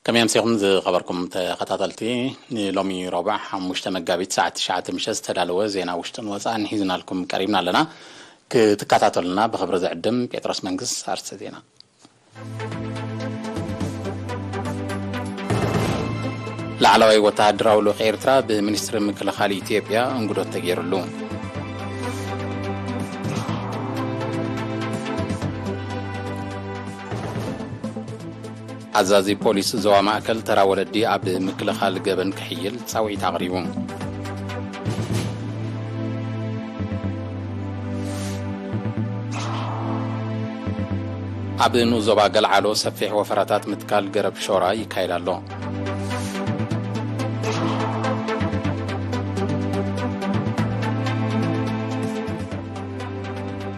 ከመይ ኣምሲኹም ዝኸበርኩም ተኸታተልቲ፣ ንሎሚ ረቡዕ ሓሙሽተ መጋቢት ሰዓት ትሽዓተ ምሸት ዝተዳለወ ዜና ውሽጥን ወጻእን ሒዝናልኩም ቀሪብና ኣለና። ክትከታተሉና ብኽብሪ ዝዕድም ጴጥሮስ መንግስ። ኣርስተ ዜና። ላዕለዋይ ወተሃደራዊ ልኡኽ ኤርትራ ብሚኒስትሪ ምክልኻል ኢትዮጵያ እንግዶት ተገይሩሉ። ኣዛዚ ፖሊስ ዞባ ማእከል ተራ ወለዲ ኣብ ምክልኻል ገበን ክሕይል ጻውዒት ኣቕሪቡ። ኣብ ንኡስ ዞባ ገልዓሎ ሰፊሕ ወፈራታት ምትካል ገረብ ሾራ ይካየድ ኣሎ።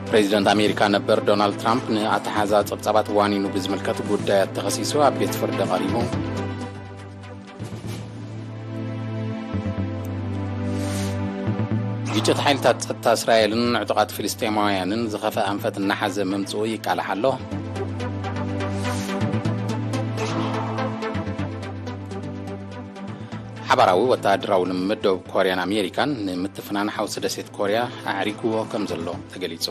ፕሬዚደንት ኣሜሪካ ነበር ዶናልድ ትራምፕ ንኣተሓዛ ጸብጻባት ዋኒኑ ብዝምልከት ጉዳያት ተኸሲሱ ኣብ ቤት ፍርዲ ቀሪቡ። ግጭት ሓይልታት ጸጥታ እስራኤልን ዕጡቓት ፍልስጤማውያንን ዝኸፍአ ኣንፈት እናሓዘ ምምጽኡ ይቃላሕ ኣሎ። ሓባራዊ ወተሃደራዊ ልምምድ ደቡብ ኮርያን ኣሜሪካን ንምትፍናን ሓውሲ ደሴት ኮርያ ኣዕሪግዎ ከም ዘሎ ተገሊጹ።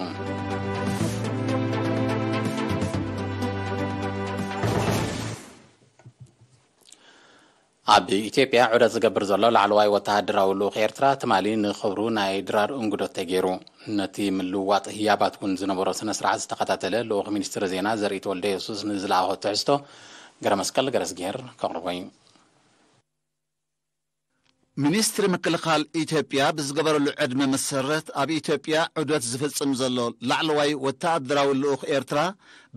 ኣብ ኢትዮጵያ ዑደት ዝገብር ዘሎ ላዕለዋይ ወተሃደራዊ ልኡኽ ኤርትራ ትማሊ ንኽብሩ ናይ ድራር እንግዶት ተገይሩ። ነቲ ምልውዋጥ ህያባት እውን ዝነበሮ ስነ ስርዓት ዝተኸታተለ ልኡኽ ሚኒስትሪ ዜና ዘርኢ ተወልደ የሱስ ንዝለኣኾ ትሕዝቶ ገረ መስቀል ገረስጌር ከቕርቦ እዩ። ሚኒስትሪ ምክልኻል ኢትዮጵያ ብዝገበረሉ ዕድመ መሰረት ኣብ ኢትዮጵያ ዑደት ዝፍጽም ዘሎ ላዕለዋይ ወተሃደራዊ ልኡኽ ኤርትራ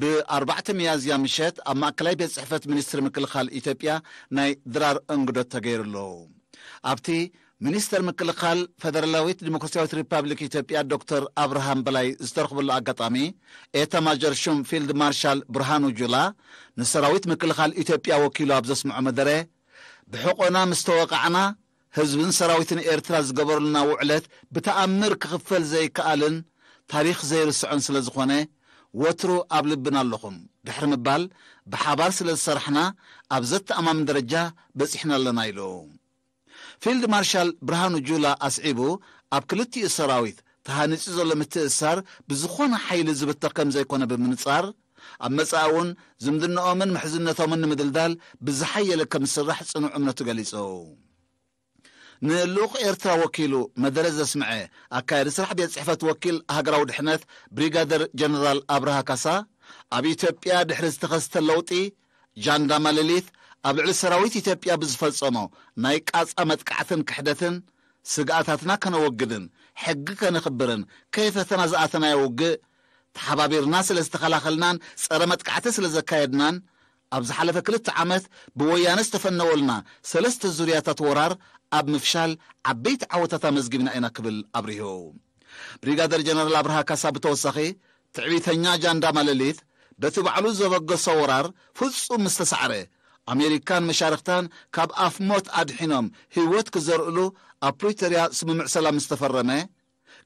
ብ ኣርባዕተ ሚያዝያ ምሸት ኣብ ማእከላይ ቤት ጽሕፈት ሚኒስትሪ ምክልኻል ኢትዮጵያ ናይ ድራር እንግዶት ተገይሩሉ። ኣብቲ ሚኒስተር ምክልኻል ፈደራላዊት ዲሞክራሲያዊት ሪፓብሊክ ኢትዮጵያ ዶክተር ኣብርሃም በላይ ዝተረኽበሉ ኣጋጣሚ፣ ኤታ ማጆር ሹም ፊልድ ማርሻል ብርሃኑ ጁላ ንሰራዊት ምክልኻል ኢትዮጵያ ወኪሉ ኣብ ዘስምዖ መደረ፣ ብሕቆና ምስ ተወቃዕና፣ ህዝብን ሰራዊትን ኤርትራ ዝገበሩልና ውዕለት ብተኣምር ክኽፈል ዘይከኣልን ታሪኽ ዘይርስዖን ስለ ዝኾነ፣ ወትሩ ኣብ ልብና ኣለኹም ድሕሪ ምባል፣ ብሓባር ስለ ዝሰራሕና ኣብ ዘተኣማምን ደረጃ በጺሕና ኣለና ኢሉ። ፊልድ ማርሻል ብርሃኑ ጁላ ኣስዒቡ፣ ኣብ ክልቲኡ ሰራዊት ተሃኒጹ ዘሎ ምትእስሳር ብዝኾነ ሓይሊ ዝብተኽ ከም ዘይኮነ ብምንጻር፣ ኣብ መጻኢ እውን ዝምድናኦምን ምሕዝነቶምን ንምድልዳል ብዝሓየለ ከም ዝስራሕ ጽኑዕ እምነቱ ገሊጹ። ንልኡኽ ኤርትራ ወኪሉ መደረ ዘስምዐ ኣካያዲ ስራሕ ቤት ጽሕፈት ወኪል ሃገራዊ ድሕነት ብሪጋደር ጀነራል ኣብርሃ ካሳ፣ ኣብ ኢትዮጵያ ድሕሪ ዝተኸስተ ለውጢ ጃንዳ ማለሊት ኣብ ልዕሊ ሰራዊት ኢትዮጵያ ብዝፈጸሞ ናይ ቃጻ መጥቃዕትን ክሕደትን ስግኣታትና ከነወግድን ሕጊ ከነኽብርን ከይፈተና ዝኣተናዮ ውግእ ተሓባቢርና ስለ ዝተኸላኸልናን ጸረ መጥቃዕቲ ስለ ዘካየድናን ኣብ ዝሓለፈ ክልተ ዓመት ብወያነ ዝተፈነወልና ሰለስተ ዙርያታት ወራር ኣብ ምፍሻል ዓበይቲ ዓወታት ኣመዝጊብና ኢና ክብል ኣብሪሁ። ብሪጋደር ጀነራል ኣብርሃ ካሳ ብተወሳኺ ትዕቢተኛ ጃንዳ ማለሊት በቲ ባዕሉ ዘበገሶ ወራር ፍጹም ምስ ተሳዕረ፣ ኣሜሪካን መሻርኽታን ካብ ኣፍ ሞት ኣድሒኖም ህይወት ክዘርእሉ ኣብ ፕሪቶርያ ስምምዕ ሰላም ምስ ተፈረመ፣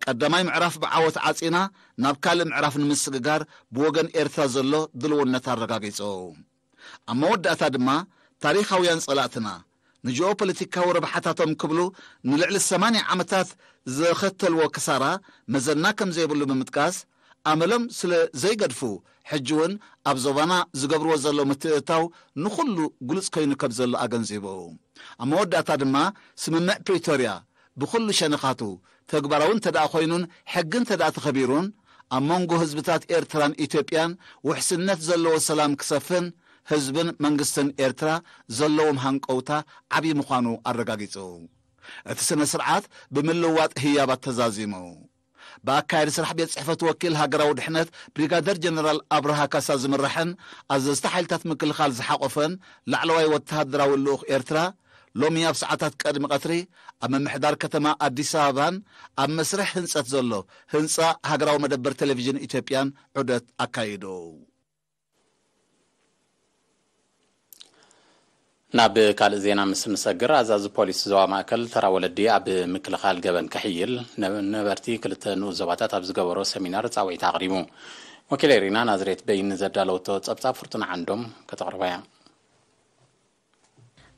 ቀዳማይ ምዕራፍ ብዓወት ዓጺና ናብ ካልእ ምዕራፍ ንምስግጋር ብወገን ኤርትራ ዘሎ ድልውነት ኣረጋጊጹ። ኣብ መወዳእታ ድማ ታሪኻውያን ጸላእትና ንጂኦፖለቲካዊ ረብሓታቶም ክብሉ ንልዕሊ ሰማንያ ዓመታት ዘኸተልዎ ክሳራ መዘና ከም ዘይብሉ ብምጥቃስ፣ ኣመሎም ስለ ዘይገድፉ፣ ሕጂ እውን ኣብ ዞባና ዝገብርዎ ዘለዉ ምትእትታው ንኹሉ ግሉጽ ኮይኑ ከም ዘሎ ኣገንዚቡ። ኣብ መወዳእታ ድማ ስምምዕ ፕሪቶርያ ብኹሉ ሸነኻቱ ተግባራዊ እንተ ደኣ ኮይኑን ሕጊ እንተ ደኣ ተኸቢሩን፣ ኣብ መንጎ ህዝብታት ኤርትራን ኢትዮጵያን ውሕስነት ዘለዎ ሰላም ክሰፍን፣ ህዝብን መንግስትን ኤርትራ ዘለዎም ሃንቀውታ ዓብዪ ምዃኑ ኣረጋጊጹ። እቲ ስነ ስርዓት ብምልውዋጥ ህያባት ተዛዚሙ። ብኣካያዲ ስራሕ ቤት ጽሕፈት ወኪል ሃገራዊ ድሕነት ብሪጋደር ጀነራል ኣብርሃ ካሳ ዝምራሕን ኣዘዝቲ ሓይልታት ምክልኻል ዝሓቖፈን ላዕለዋይ ወተሃደራዊ ልኡኽ ኤርትራ፣ ሎሚ ኣብ ሰዓታት ቅድሚ ቀትሪ ኣብ ምምሕዳር ከተማ ኣዲስ ኣበባን ኣብ መስርሕ ህንጸት ዘሎ ህንጻ ሃገራዊ መደበር ቴሌቪዥን ኢትዮጵያን ዑደት ኣካይዱ። ናብ ካልእ ዜና ምስ ንሰግር፣ ኣዛዚ ፖሊስ ዞባ ማእከል ተራ ወለዲ ኣብ ምክልኻል ገበን ከሕይል ነ-፣ ነበርቲ ክልተ ንኡስ ዞባታት ኣብ ዝገበሮ ሰሚናር ጻውዒት ኣቕሪቡ። ወኪለይ ሪና ናዝሬት በይን ዘዳለወቶ ጸብጻብ ፍርቱና ዓንዶም ከተቕርቦ እያ።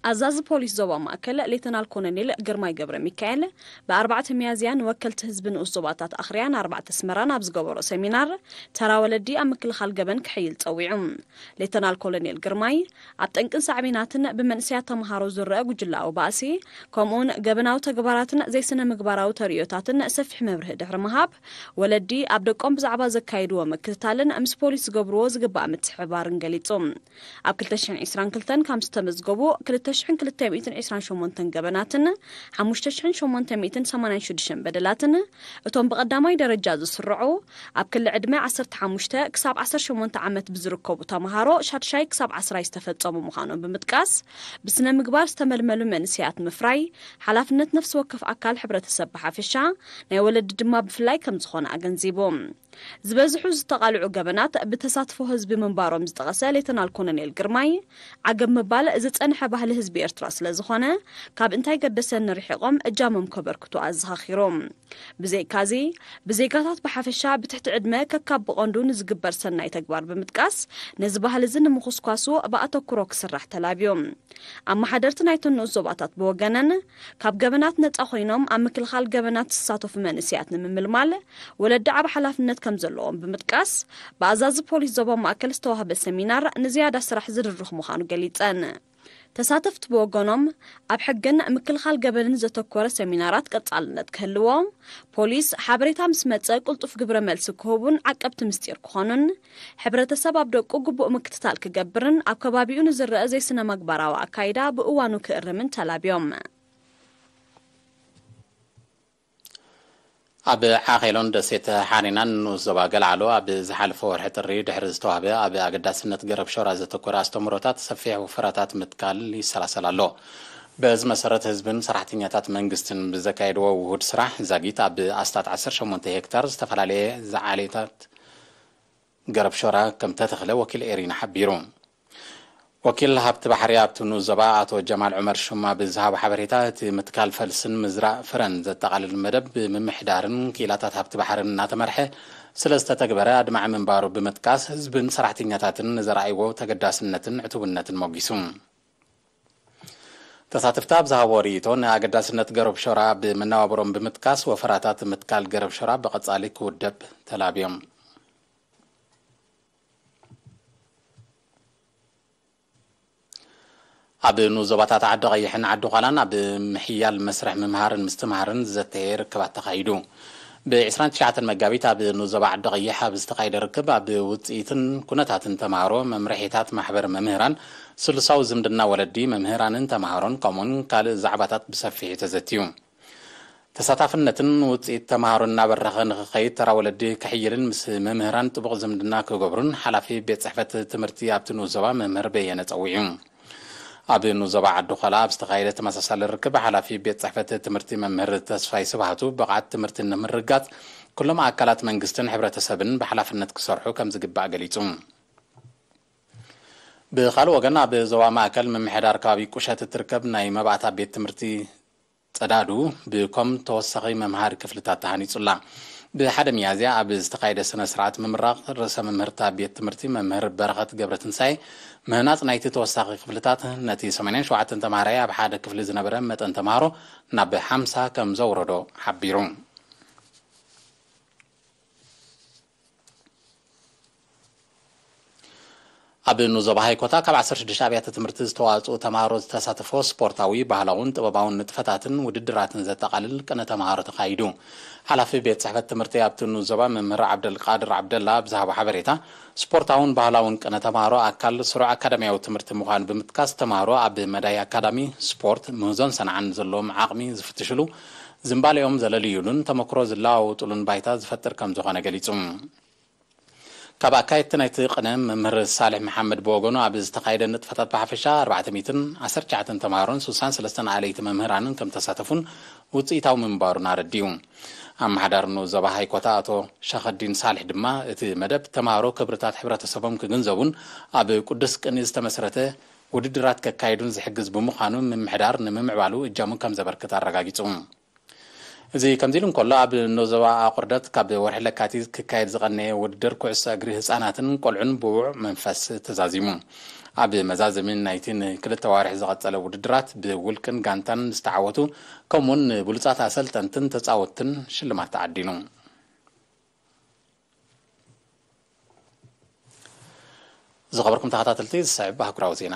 ኣዛዚ ፖሊስ ዞባ ማእከል ሌተናል ኮሎኔል ግርማይ ገብረ ሚካኤል ብ ኣርባዕተ ሚያዝያ ንወከልቲ ህዝቢ ንኡስ ዞባታት ኣኽርያን ኣርባዕተ ኣስመራን ኣብ ዝገበሮ ሰሚናር፣ ተራ ወለዲ ኣብ ምክልኻል ገበን ክሕይል ጸዊዑ። ሌተናል ኮሎኔል ግርማይ፣ ኣብ ጠንቅን ሳዕቤናትን ብመንእሰያት ተምሃሮ ዝረአ ጉጅላዊ ባእሲ፣ ከምኡውን ገበናዊ ተግባራትን ዘይስነ ምግባራዊ ተርእዮታትን ሰፊሕ መብርሂ ድሕሪ ምሃብ፣ ወለዲ ኣብ ደቆም ብዛዕባ ዘካይድዎ ምክትታልን ምስ ፖሊስ ዝገብርዎ ዝግባእ ምትሕብባርን ገሊጹ። ኣብ ክልተ ሽሕን ዕስራን ክልተን ካብ ዝተመዝገቡ ክልተ ሽሕን ክልተ ሚእትን ዕስራን ሸሞንተን ገበናትን ሓሙሽተ ሽሕን ሸሞንተ ሚእትን ሰማንያን ሽዱሽተን በደላትን፣ እቶም ብቐዳማይ ደረጃ ዝስርዑ ኣብ ክሊ ዕድመ ዓሰርተ ሓሙሽተ ክሳብ ዓሰርተ ሸሞንተ ዓመት ብዝርከቡ ተምሃሮ ሻድሻይ ክሳብ ዓስራይ ዝተፈጸሙ ምዃኖም ብምጥቃስ፣ ብስነ ምግባር ዝተመልመሉ መንእሰያት ምፍራይ ሓላፍነት ነፍሲ ወከፍ ኣካል ሕብረተሰብ ብሓፈሻ፣ ናይ ወለዲ ድማ ብፍላይ ከም ዝኾነ ኣገንዚቡ። ዝበዝሑ ዝተቓልዑ ገበናት ብተሳትፎ ህዝቢ ምንባሮም ዝጠቐሰ ሌተናል ኮሎኔል ግርማይ፣ ዓገብ ምባል ዝጸንሐ ባህሊ ህዝቢ ኤርትራ ስለ ዝኾነ፣ ካብ እንታይ ገደሰኒ ርሒቖም እጃሞም ከበርክቱ ኣዘኻኺሩ። ብዘይካዚ፣ ብዜጋታት ብሓፈሻ ብትሕቲ ዕድመ ከካብ ብቐንዱ ንዝግበር ሰናይ ተግባር ብምጥቃስ፣ ነዚ ባህሊ እዚ ንምኹስኳሱ ብኣተኩሮ ክስራሕ ተላብዩ። ኣመሓደርቲ ናይቶም ንኡስ ዞባታት ብወገነን፣ ካብ ገበናት ነጻ ኮይኖም ኣብ ምክልኻል ገበናት ዝሳተፉ መንእሰያት ንምምልማል ወለዲ ዓቢ ሓላፍነት ከም ዘለዎም ብምጥቃስ፣ ብኣዛዚ ፖሊስ ዞባ ማእከል ዝተዋህበ ሰሚናር ንዝያዳ ስራሕ ዝድርኽ ምዃኑ ገሊጸን። ተሳተፍቲ ብወገኖም፣ ኣብ ሕግን ምክልኻል ገበንን ዘተኮረ ሰሚናራት ቀጻልነት ክህልዎ፣ ፖሊስ ሓበሬታ ምስ መጸ ቅልጡፍ ግብረ መልሲ ክህቡን ዓቀብቲ ምስጢር ክኾኑን፣ ሕብረተሰብ ኣብ ደቁ ግቡእ ምክትታል ክገብርን ኣብ ከባቢኡ ንዝረአ ዘይስነ መግባራዊ ኣካይዳ ብእዋኑ ክእርምን ተላብዮም። ኣብ ዓኼሎን ደሴት ሓሬናን ንኡስ ዞባ ገልዓሎ ኣብ ዝሓለፈ ወርሒ ጥሪ ድሕሪ ዝተዋህበ ኣብ ኣገዳስነት ገረብ ሾራ ዘተኮረ ኣስተምህሮታት ሰፊሕ ወፈራታት ምትካል ይሰላሰል ኣሎ። በዚ መሰረት ህዝብን ሰራሕተኛታት መንግስትን ብዘካየድዎ ውሁድ ስራሕ ዛጊት ኣብ ኣስታት ዓሰርተ ሸሞንተ ሄክታር ዝተፈላለየ ዝዓሌታት ገረብ ሾራ ከም ተተኽለ ወኪል ኤሪና ሓቢሩ። ወኪል ሃብቲ ባሕሪ ኣብቲ ንኡስ ዞባ ኣቶ ጀማል ዑመር ሹማ ብዝሃቦ ሓበሬታ፣ እቲ ምትካል ፈልስን ምዝራእ ፍረን ዘጠቓልል መደብ ብምምሕዳርን ክኢላታት ሃብቲ ባሕርን እናተመርሐ ስለ ዝተተግበረ ኣድማዒ ምንባሩ ብምጥቃስ፣ ህዝብን ሰራሕተኛታትን ንዘርኣይዎ ተገዳስነትን ዕቱብነትን ሞጊሱ። ተሳተፍቲ ኣብ ዝሃቦ ርእይቶ፣ ንኣገዳስነት ገረብ ሾራ ብመነባብሮም ብምጥቃስ፣ ወፈራታት ምትካል ገረብ ሾራ ብቐጻሊ ክውደብ ተላብዮም። ኣብ ንኡስ ዞባታት ዓዲ ቀይሕን ዓዲ ዃላን ኣብ ምሕያል መስርሕ ምምሃርን ምስትምሃርን ዘተየ ርክባት ተኻይዱ። ብ ዕስራን ትሽዓተን መጋቢት ኣብ ንኡስ ዞባ ዓዲ ቀይሕ ኣብ ዝተኻየደ ርክብ፣ ኣብ ውጽኢትን ኩነታትን ተምሃሮ፣ መምርሒታት ማሕበር መምህራን፣ ስሉሳዊ ዝምድና ወለዲ፣ መምህራንን ተምሃሮን፣ ከምኡውን ካልእ ዛዕባታት ብሰፊሑ ተዘትዩ። ተሳታፍነትን ውጽኢት ተምሃሮ እናበረኸ ንኽኸይድ፣ ተራ ወለዲ ክሕይልን ምስ መምህራን ጥቡቕ ዝምድና ክገብሩን ሓላፊ ቤት ጽሕፈት ትምህርቲ ኣብቲ ንኡስ ዞባ መምህር በየነ ጸዊዑ። ኣብ ንኡስ ዞባ ዓዲ ዃላ ኣብ ዝተኻየደ ተመሳሳሊ ርክብ፣ ሓላፊ ቤት ጽሕፈት ትምህርቲ መምህር ተስፋይ ስብሃቱ፣ ብቕዓት ትምህርቲ ንምርግጋጽ ኩሎም ኣካላት መንግስትን ሕብረተሰብን ብሓላፍነት ክሰርሑ ከም ዝግባእ ገሊጹ። ብኻልእ ወገን፣ ኣብ ዞባ ማእከል ምምሕዳር ከባቢ ቁሸት እትርከብ ናይ መባእታ ቤት ትምህርቲ ጸዳዱ ብኮም ተወሳኺ መምሃሪ ክፍልታት ተሃኒጹላ። ብሓደ ሚያዝያ ኣብ ዝተኻየደ ስነ ስርዓት ምምራቕ፣ ርእሰ መምህርታ ቤት ትምህርቲ መምህር በረኸት ገብረትንሳኤ፣ ምህናጽ ናይቲ ተወሳኺ ክፍልታት ነቲ ሰማንያን ሸውዓተን ተምሃራይ ኣብ ሓደ ክፍሊ ዝነበረ መጠን ተምሃሮ ናብ ሓምሳ ከም ዘውረዶ ሓቢሩ። ኣብ ንኡስ ዞባ ሃይኮታ ካብ ዓሰርተ ሽዱሽተ ኣብያተ ትምህርቲ ዝተዋጽኡ ተምሃሮ ዝተሳተፎ ስፖርታዊ፣ ባህላውን ጥበባውን ንጥፈታትን ውድድራትን ዘጠቓልል ቅነ ተምሃሮ ተኻይዱ። ሓላፊ ቤት ጽሕፈት ትምህርቲ ኣብቲ ንኡስ ዞባ መምህር ዓብደልቃድር ዓብደላ ኣብ ዝሃቦ ሓበሬታ፣ ስፖርታውን ባህላውን ቅነ ተምሃሮ ኣካል ስሩዕ ኣካዳሚያዊ ትምህርቲ ምዃኑ ብምጥቃስ፣ ተምሃሮ ኣብ መዳይ ኣካዳሚ፣ ስፖርት፣ ምህዞን ሰንዓን ዘለዎም ዓቕሚ ዝፍትሽሉ፣ ዝንባሌኦም ዘለልዩሉን ተመክሮ ዝለዋወጡሉን ባይታ ዝፈጥር ከም ዝኾነ ገሊጹ። ካብ ኣካየድቲ ናይቲ ቅነ መምህር ሳልሕ መሓመድ ብወገኑ፣ ኣብ ዝተኻየደ ንጥፈታት ብሓፈሻ ኣርባዕተ ሚእትን ዓሰርተ ትሽዓተን ተምሃሮን ስሳን ሰለስተን ኣለይቲ መምህራንን ከም ተሳተፉን ውጽኢታዊ ምንባሩን ኣረዲኡ። ኣመሓዳሪ ንኡስ ዞባ ሃይኮታ ኣቶ ሸኸዲን ሳልሕ ድማ፣ እቲ መደብ ተምሃሮ ክብርታት ሕብረተሰቦም ክግንዘቡን ኣብ ቅዱስ ቅንኢ ዝተመስረተ ውድድራት ከካይዱን ዝሕግዝ ብምዃኑ፣ ምምሕዳር ንምምዕባሉ እጃሙ ከም ዘበርክት ኣረጋጊጹ። እዚ ከምዚ ኢሉ እንከሎ፣ ኣብ ንኡስ ዞባ ኣቑርደት ካብ ወርሒ ለካቲት ክካየድ ዝቐነየ ውድድር ኩዕሶ እግሪ ህጻናትን ቆልዑን ብውዕ መንፈስ ተዛዚሙ። ኣብ መዛዘሚ ናይቲ ንክልተ ዋርሕ ዝቐጸለ ውድድራት ብውልቅን ጋንታን ዝተዓወቱ፣ ከምኡውን ንብሉጻት ኣሰልጠንትን ተጻወትትን ሽልማት ተዓዲሉ። ዝኸበርኩም ተኸታተልቲ፣ ዝስዕብ ኣህጉራዊ ዜና።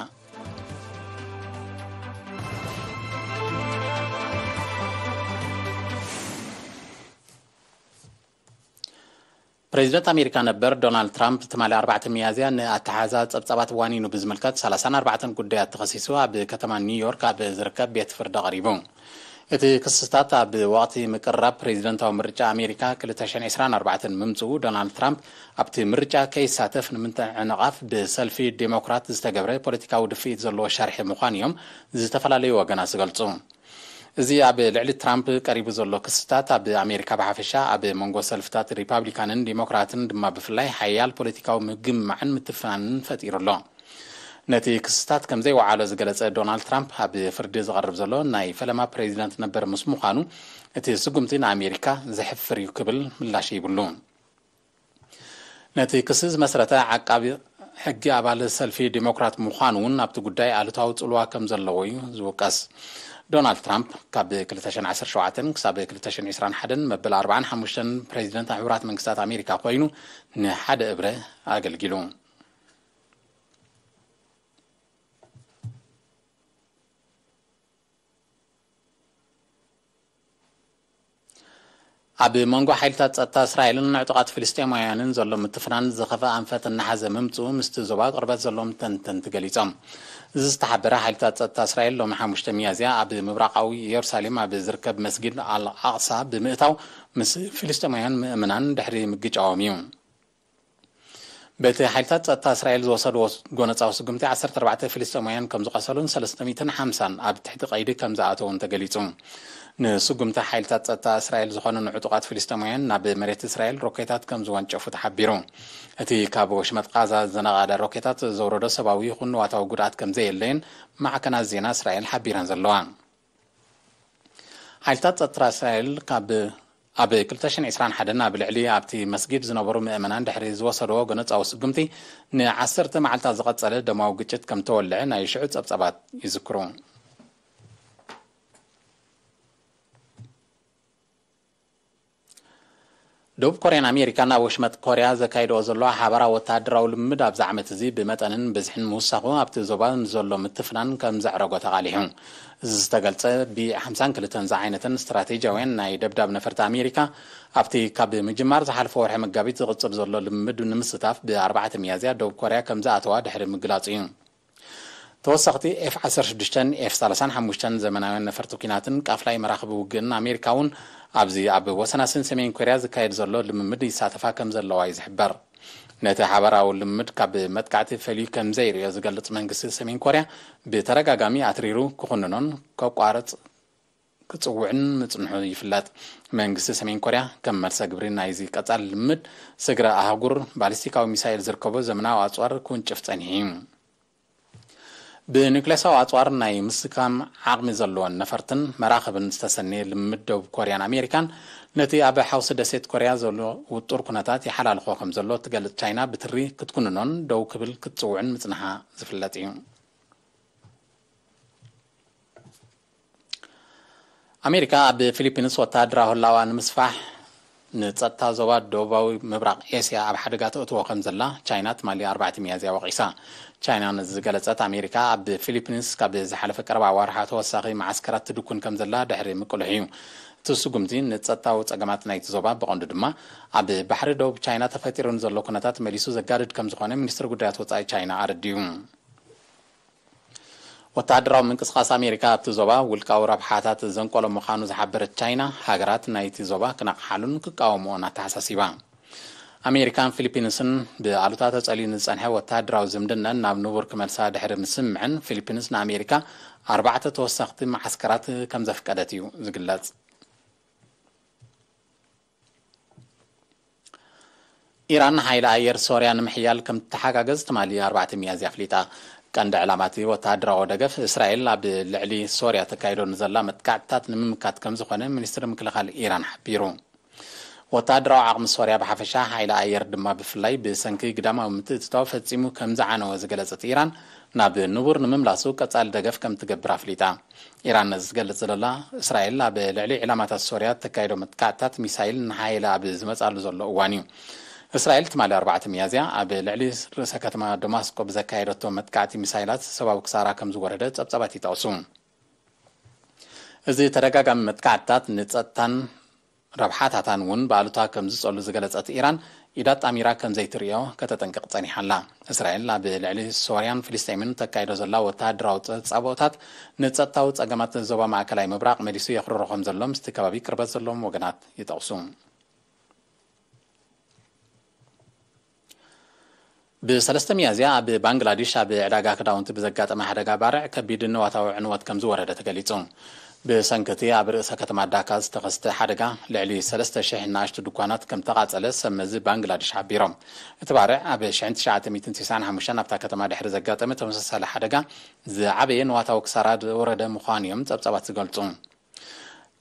ፕሬዚደንት ኣሜሪካ ነበር ዶናልድ ትራምፕ ትማሊ ኣርባዕተ ሚያዝያ ንኣተሓዛ ጸብጻባት ዋኒኑ ብዝምልከት ሰላሳን ኣርባዕተን ጉዳያት ተኸሲሱ ኣብ ከተማ ኒውዮርክ ኣብ ዝርከብ ቤት ፍርዲ ቀሪቡ። እቲ ክስታት ኣብ ወቕቲ ምቅርራብ ፕሬዚደንታዊ ምርጫ ኣሜሪካ ክልተ ሽሕን ዕስራን ኣርባዕተን ምምጽኡ፣ ዶናልድ ትራምፕ ኣብቲ ምርጫ ከይሳተፍ ንምትዕንቓፍ ብሰልፊ ዴሞክራት ዝተገብረ ፖለቲካዊ ድፍኢት ዘለዎ ሸርሒ ምዃኑ እዮም ዝተፈላለዩ ወገናት ዝገልጹ። እዚ ኣብ ልዕሊ ትራምፕ ቀሪቡ ዘሎ ክስታት ኣብ ኣሜሪካ ብሓፈሻ፣ ኣብ መንጎ ሰልፍታት ሪፓብሊካንን ዴሞክራትን ድማ ብፍላይ ሓያል ፖለቲካዊ ምግምማዕን ምትፍናንን ፈጢሩ ኣሎ። ነቲ ክስታት ከም ዘይወዓሎ ዝገለጸ ዶናልድ ትራምፕ፣ ኣብ ፍርዲ ዝቐርብ ዘሎ ናይ ፈለማ ፕሬዚደንት ነበር ምስ ምዃኑ፣ እቲ ስጉምቲ ንኣሜሪካ ዘሕፍር እዩ ክብል ምላሽ ይብሉ። ነቲ ክሲ ዝመስረተ ዓቃቢ ሕጊ ኣባል ሰልፊ ዲሞክራት ምዃኑ እውን ኣብቲ ጉዳይ ኣሉታዊ ጽልዋ ከም ዘለዎ እዩ ዝውቀስ። ዶናልድ ትራምፕ ካብ ክልተ ሽሕን ዓሰርተ ሸውዓተን ክሳብ ክልተ ሽሕን ዕስራን ሓደን መበል ኣርባዓን ሓሙሽተን ፕሬዚደንት ሕቡራት መንግስታት ኣሜሪካ ኮይኑ ንሓደ እብረ ኣገልጊሉ። ኣብ መንጎ ሓይልታት ጸጥታ እስራኤልን ንዕጡቓት ፍልስጤማውያንን ዘሎ ምትፍናን ዝኸፍአ ኣንፈት እናሓዘ ምምጽኡ ምስቲ ዞባ ቅርበት ዘለዎም ተንተንቲ ገሊጾም። እዚ ዝተሓበረ፣ ሓይልታት ጸጥታ እስራኤል ሎሚ ሓሙሽተ ሚያዝያ ኣብ ምብራቓዊ ኢየሩሳሌም ኣብ ዝርከብ መስጊድ ኣል ኣቕሳ ብምእታው ምስ ፍልስጤማውያን ምእመናን ድሕሪ ምግጫዎም እዩ። በቲ ሓይልታት ጸጥታ እስራኤል ዝወሰድዎ ጎነጻዊ ስጉምቲ ዓሰርተ ኣርባዕተ ፍልስጤማውያን ከም ዝቐሰሉን ሰለስተ ሚእትን ሓምሳን ኣብ ትሕቲ ቀይዲ ከም ዝኣተውን ተገሊጹ። ንስጉምቲ ሓይልታት ጸጥታ እስራኤል ዝኾኑ ንዕጡቓት ፍልስጤማውያን ናብ መሬት እስራኤል ሮኬታት ከም ዝወንጨፉ ተሓቢሩ። እቲ ካብ ወሽመጥ ቃዛ ዝነቐለ ሮኬታት ዘውረዶ ሰብኣዊ ይኹን ንዋታዊ ጉድኣት ከም ዘየለየን ማዕከናት ዜና እስራኤል ሓቢረን ዘለዋ። ሓይልታት ጸጥታ እስራኤል ካብ ኣብ ክልተ ሽሕን ዕስራን ሓደን ኣብ ልዕሊ ኣብቲ መስጊድ ዝነበሩ ምእመናን ድሕሪ ዝወሰድዎ ጎነጻዊ ስጉምቲ ንዓሰርተ መዓልታት ዝቐጸለ ደማዊ ግጭት ከም ተወልዐ ናይ ሽዑ ጸብጻባት ይዝክሩ። ደቡብ ኮርያን ኣሜሪካን ኣብ ወሽመጥ ኮርያ ዘካይድኦ ዘለዋ ሓባራዊ ወተሃደራዊ ልምምድ ኣብዚ ዓመት እዚ ብመጠንን ብዝሕን ምውሳኹ ኣብቲ ዞባ ንዘሎ ምትፍናን ከም ዘዕረጎ ተቓሊሑ። እዚ ዝተገልጸ ቢ ሓምሳን ክልተን ዝዓይነተን ስትራቴጂያውያን ናይ ደብዳብ ነፈርቲ ኣሜሪካ ኣብቲ ካብ ምጅማር ዝሓለፈ ወርሒ መጋቢት ዝቕጽል ዘሎ ልምምድ ንምስታፍ ብ ኣርባዕተ ሚያዝያ ደቡብ ኮርያ ከም ዝኣተዋ ድሕሪ ምግላጹ እዩ። ተወሰኽቲ ኤፍ ዓሰርተ ሽዱሽተን ኤፍ ሰላሳን ሓሙሽተን ዘመናውያን ነፈርቲ ኲናትን ቃፍላይ መራኽቢ ውግእን ኣሜሪካ እውን ኣብዚ ኣብ ወሰናስን ሰሜን ኮርያ ዝካየድ ዘሎ ልምምድ ይሳተፋ ከም ዘለዋ እዩ ዝሕበር። ነቲ ሓበራዊ ልምምድ ካብ መጥቃዕቲ ፈልዩ ከም ዘይርእዮ ዝገልጽ መንግስቲ ሰሜን ኮርያ ብተደጋጋሚ ኣትሪሩ ክኹንኖን ከቋርጽ ክጽውዕን ምጽንሑ ይፍለጥ። መንግስቲ ሰሜን ኮርያ ከም መልሰ ግብሪ ናይዚ ቀጻሊ ልምምድ ስግረ ኣህጉር ባሊስቲካዊ ሚሳይል ዝርከቦ ዘመናዊ ኣጽዋር ክውንጭፍ ጸኒሑ እዩ። ብኒውክሌሳዊ ኣጽዋር ናይ ምስካም ዓቕሚ ዘለወን ነፈርትን መራኽብን ዝተሰነየ ልምምድ ደቡብ ኮርያን ኣሜሪካን ነቲ ኣብ ሓውሲ ደሴት ኮርያ ዘሎ ውጡር ኩነታት ይሓላልኾ ከም ዘሎ እትገልጽ ቻይና ብትሪ ክትኩንኖን ደው ክብል ክትጽውዕን ምጽንሓ ዝፍለጥ እዩ። ኣሜሪካ ኣብ ፊሊፒንስ ወተሃደራዊ ህላዋ ንምስፋሕ ንጸጥታ ዞባ ደቡባዊ ምብራቕ ኤስያ ኣብ ሓደጋ ተእትዎ ከም ዘላ ቻይና ትማሊ ኣርባዕተ ሚያዝያ ወቒሳ። ቻይና ነዚ ዝገለጸት፣ ኣሜሪካ ኣብ ፊሊፒንስ ካብ ዝሓለፈ ቀረባ ኣዋርሓ ተወሳኺ መዓስከራት ትድኩን ከም ዘላ ድሕሪ ምቅልሑ እዩ። እቲ ስጉምቲ ንጸጥታዊ ጸገማት ናይቲ ዞባ፣ ብቐንዱ ድማ ኣብ ባሕሪ ደቡብ ቻይና ተፈጢሩ ንዘሎ ኩነታት መሊሱ ዘጋድድ ከም ዝኾነ ሚኒስትሪ ጉዳያት ወጻኢ ቻይና ኣረዲኡ። ወተሃደራዊ ምንቅስቓስ ኣሜሪካ ኣብቲ ዞባ ውልቃዊ ረብሓታት ዘንቆሎ ምዃኑ ዝሓበረት ቻይና፣ ሃገራት ናይቲ ዞባ ክነቕሓሉን ክቃወምኦን ኣተሓሳሲባ። ኣሜሪካን ፊሊፒንስን ብኣሉታ ተጸልዩ ንዝጸንሐ ወተሃደራዊ ዝምድነን ናብ ንቡር ክመልሳ ድሕሪ ምስምዐን፣ ፊሊፒንስ ንኣሜሪካ ኣርባዕተ ተወሰኽቲ መዓስከራት ከም ዘፍቀደት እዩ ዝግለጽ። ኢራን ንሓይሊ ኣየር ሶርያ ንምሕያል ከም ትተሓጋገዝ ትማሊ ኣርባዕተ ሚያዝያ ኣፍሊጣ። ቀንዲ ዕላማ እቲ ወተሃደራዊ ደገፍ፣ እስራኤል ኣብ ልዕሊ ሶርያ ተካይዶ ንዘላ መጥቃዕትታት ንምምካት ከም ዝኾነ ሚኒስትሪ ምክልኻል ኢራን ሓቢሩ። ወተሃደራዊ ዓቕሚ ሶርያ ብሓፈሻ፣ ሓይሊ ኣየር ድማ ብፍላይ፣ ብሰንኪ ግዳማዊ ምትእትታው ፈጺሙ ከም ዝዓነወ ዝገለጸት ኢራን፣ ናብ ንቡር ንምምላሱ ቀጻሊ ደገፍ ከም ትገብር ኣፍሊጣ። ኢራን ነዚ ትገልጽ ዘላ፣ እስራኤል ኣብ ልዕሊ ዕላማታት ሶርያ እተካይዶ መጥቃዕትታት ሚሳይል ንሓይሊ ኣብ ዝመጻሉ ዘሎ እዋን እዩ። እስራኤል ትማሊ ኣርባዕተ ሚያዝያ ኣብ ልዕሊ ርእሰ ከተማ ደማስቆ ብዘካየደቶ መጥቃዕቲ ሚሳይላት ሰብኣዊ ክሳራ ከም ዝወረደ ጸብጻባት ይጠቕሱ። እዚ ተደጋጋሚ መጥቃዕትታት ንጸጥታን ረብሓታታን እውን ብኣሉታ ከም ዝጸሉ ዝገለጸት ኢራን፣ ኢዳ ጣሚራ ከም ዘይትርእዮ ከተጠንቅቕ ጸኒሓ ኣላ። እስራኤል ኣብ ልዕሊ ሶርያን ፍልስጤምን ተካይዶ ዘላ ወተሃደራዊ ጸብጻቦታት ንጸጥታዊ ጸገማት ዞባ ማእከላይ ምብራቕ መሊሱ የኽርሮ ከም ዘሎ ምስቲ ከባቢ ቅርበት ዘለዎም ወገናት ይጠቕሱ። ብሰለስተ ሚያዝያ ኣብ ባንግላዴሽ ኣብ ዕዳጋ ክዳውንቲ ብዘጋጠመ ሓደጋ ባርዕ ከቢድ ንዋታዊ ዕንወት ከም ዝወረደ ተገሊጹ። ብሰንኪ እቲ ኣብ ርእሰ ከተማ ዳካ ዝተኸስተ ሓደጋ፣ ልዕሊ ሰለስተ ሽሕ ንኣሽቱ ድኳናት ከም ተቓጸለ ሰብ መዚ ባንግላዴሽ ሓቢሮም። እቲ ባርዕ ኣብ ሽሕን ትሽዓተ ሚእትን ስሳን ሓሙሽተን ኣብታ ከተማ ድሕሪ ዘጋጠመ ተመሳሳሊ ሓደጋ ዝዓበየ ንዋታዊ ክሳራ ዝወረደ ምዃኑ እዮም ጸብጻባት ዝገልጹ።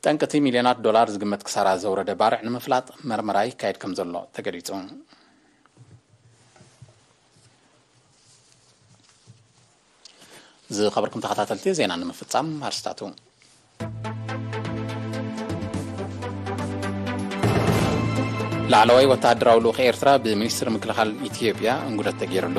ጠንቅቲ ሚልዮናት ዶላር ዝግመት ክሳራ ዘውረደ ባርዕ ንምፍላጥ መርመራ ይካየድ ከም ዘሎ ተገሊጹ። ዝኸበርኩም ተኸታተልቲ፣ ዜና ንምፍጻም ኣርስታቱ። ላዕለዋይ ወተሃደራዊ ልኡኽ ኤርትራ ብሚኒስትሪ ምክልኻል ኢትዮጵያ እንጉደት ተገይሩሉ።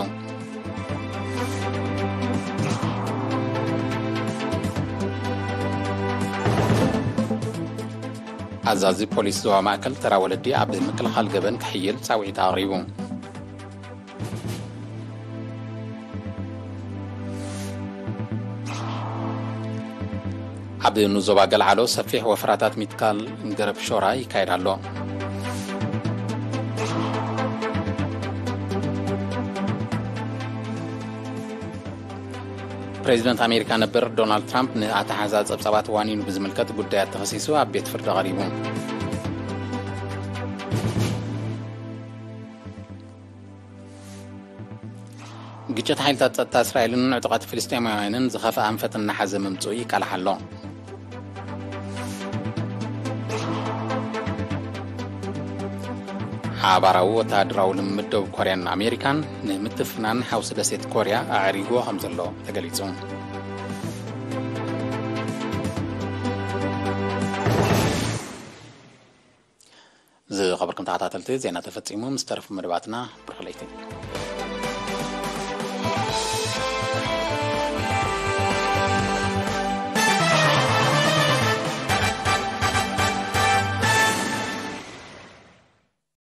ኣዛዚ ፖሊስ ዞባ ማእከል ተራ ወለዲ ኣብ ምክልኻል ገበን ክሕይል ጻውዒት ኣቕሪቡ። ኣብ ንዞባ ገልዓሎ ሰፊሕ ወፈራታት ምትካል ገረብ ሾራ ይካየድ ኣሎ። ፕሬዚደንት ኣሜሪካ ነበር ዶናልድ ትራምፕ ንኣተሓሕዛ ጸብጻባት ዋኒኑ ብዝምልከት ጉዳያት ተኸሲሱ ኣብ ቤት ፍርዲ ቀሪቡ። ግጭት ሓይልታት ጸጥታ እስራኤልን ዕጡቓት ፍልስጤማውያንን ዝኸፍአ ኣንፈት እናሓዘ ምምጽኡ ይቃላሕ ኣሎ። ሓባራዊ ወተሃደራዊ ልምምድ ደቡብ ኮርያን ኣሜሪካን ንምትፍናን ሓውሲ ደሴት ኮርያ ኣዕሪግዎ ከም ዘሎ ተገሊጹ። ዝኸበርኩም ተኸታተልቲ፣ ዜና ተፈጺሙ። ምስ ተረፉ መደባትና ብሩኽ ለይቲ።